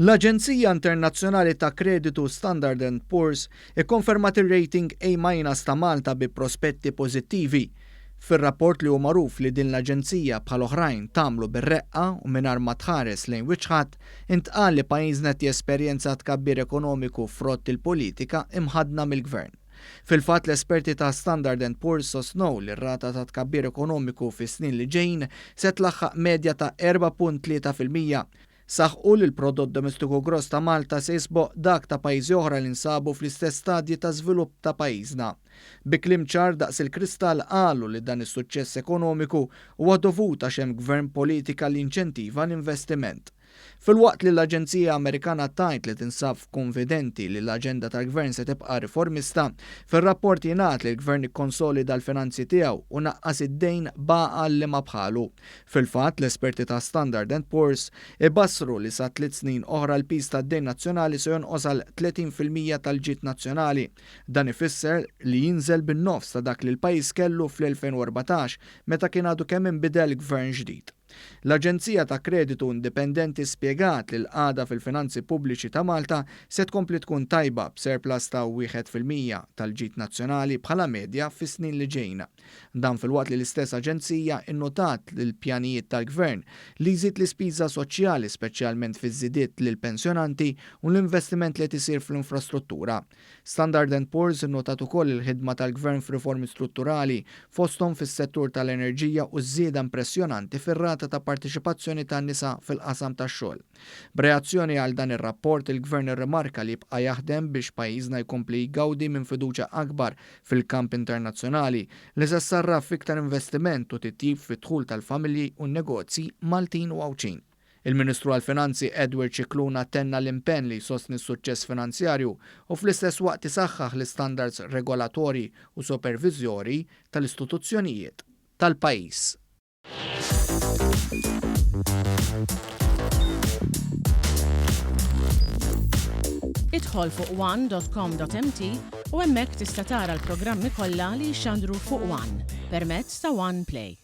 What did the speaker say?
L-aġenzija internazzjonali ta' kreditu Standard and Poor's ikkonfermat ir-rating A minus ta' Malta bi prospetti pożittivi. Fir-rapport li hu magħruf li din l-aġenzija bħal oħrajn tagħmlu bir-reqqa u mingħajr ma tħares lejn wiċċ ħadd, intqal li pajjiżna qed jesperjenza tkabbir ekonomiku frott il-politika imħaddna mill-Gvern. Fil-fatt l-esperti ta' Standard and Poor's sostnew li r-rata ta' tkabbir ekonomiku fis-snin li ġejjin se tlaħħaq medja ta' 4.3%. Saħqu li l-prodott domestiku gross ta' Malta se jisboq dak ta' pajjiżi oħra li nsabu fl-istess stadji ta' żvilupp ta' pajjiżna. Bi kliem ċar daqs il-kristall qalu li dan is-suċċess ekonomiku huwa dovut għax hemm gvern b'politika li jinċentiva l-investiment. Filwaqt li l-aġenzija Amerikana tgħid li tinsab f'kunfidenti li l-aġenda tal-Gvern se tibqa' riformista, fir-rapport jingħad li l-Gvern ikkonsolida l-finanzi tiegħu u naqqas id-dejn b'għaqal li ma bħalu. Fil-fatt, l-esperti ta' Standard and Poor's ibassru li sa tliet snin oħra l-piż tad-dejn nazzjonali se jonqos għal 30% tal-ġid nazzjonali. Dan ifisser li jinżel bin-nofs ta' dak li l-pajjiż kellu fl-2014 meta kien għadu kemm inbidel Gvern ġdid. L-aġenzija ta' kreditu indipendenti spjegat li l-qagħda fil-finanzi pubbliċi ta' Malta se tkompli tkun tajba b'surplus ta' 1% tal-ġid nazzjonali bħala medja fis-snin li ġejjin. Dan filwaqt li l-istess aġenzija innotat li l-pjanijiet tal-Gvern li jżid l-ispiża soċjali speċjalment fiż-żidiet lill-pensjonanti u l-investiment li qed isir fl-infrastruttura. Standard and Poor's innotat ukoll il-ħidma tal-Gvern f'riformi strutturali, fosthom fis-settur tal-enerġija u ż-żieda impressjonanti fir-rata ta' parteċipazzjoni tan-nisa fil-qasam tax-xogħol. B'reazzjoni għal dan ir-rapport, il-Gvern irrimarka li jibqa' jaħdem biex pajjiżna jkompli jgawdi minn fiduċja akbar fil-kamp internazzjonali, li se ssarraf f'iktar investiment u titjib fid-dħul tal-familji u n-negozji Maltin u Għawdxin. Il-Ministru għall-Finanzi Edward Scicluna tenna l-impenn li jsostni s-suċċess finanzjarju u fl-istess waqt isaħħaħ l-istandards regolatorji u superviżjorji tal-istituzzjonijiet tal-pajjiż. Idħol fuq one.com.mt u hemmhekk tista' tara l-programmi kollha li jixxandru fuq One permezz ta' One Play.